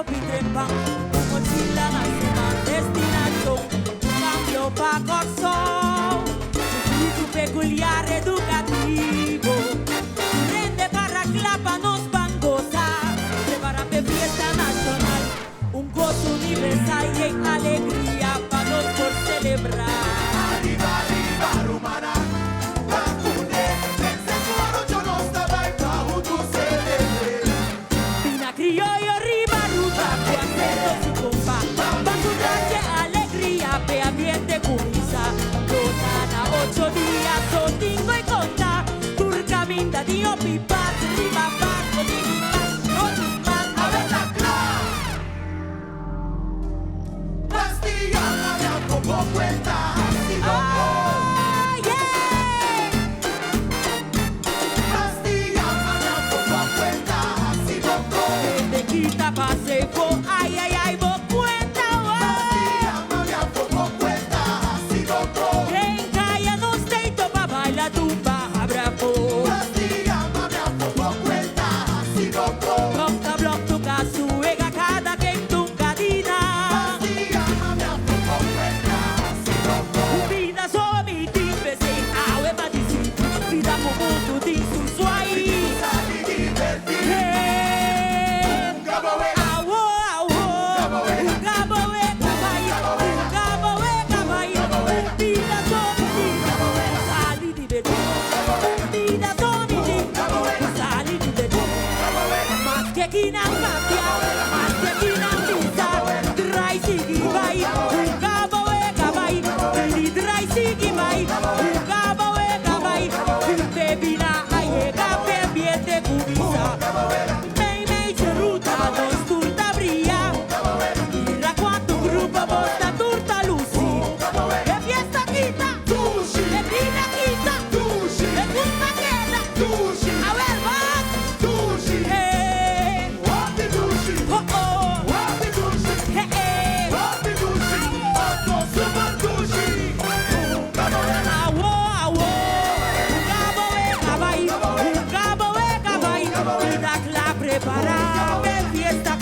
hopi trempan. Un mochila na siman, destinashon, un kambio pa Kòrsou. Un grupo pekuliar edukativo, tur hende para kla pa nos ban gosa. Prepará p'e fiesta nashonal, un goso universal yen alegria pa nos por selebrá. Ariba ariba rumannan ta kuné den sesu nos ta bai pa huntu selebr'é. Bina krioyo riba Aruba ku asentos i kompa pa su traje alegria p'e ambiente kuminsá. Lo ta na 8 dia so tin ku konta tur kaminda di hopi pas riba barko di mi pas no mas. Awe ta kla. Pastia mami poco cuenta si loco. Ah, yeah! Pastia mami poco cuenta si loco. Te kita paseo, ay, ay, ay, bo kuenta, oh. Pastia mami poco cuenta si loco. Den kaya nos t'ei pa baila tumba, abrafo. Pastia mami poco cuenta si loco. Blòk ta blòk toka su wega kada ken tunkadina. Pastia mami poco cuenta si loco. Bida so mi tin p'esei awe m'a disidí. Bida ku mundu tin su zwai. Sali divertí. Hey. Gabawe, Awo, awo, gabawe, gabay, gabawe, gabay. Bida so mi tin, sali divertí. Bida so mi tin, sali divertí. Maske ki nan papia, maske ki nan bisa, drai sigui bai, gabawe, gabay, di drai sigui bai, gabawe, gabay, baby na ayega ambiente kuminsá. Mei mei ruta, nos tur ta bria. Mira kuantu grupo bota tur ta lusi. E fiesta kita, Dushi, e bida kita, dushi, e gusta keda. Dushi, A ber, vas. Dushi. Eh, Hopi dushi, oh, hopi dushi, eh, eh. Hopi dushi, otro super dushi. Awo, awo, gabawe, gabay, gabawe, gabay. Bida kla prepará, fiesta.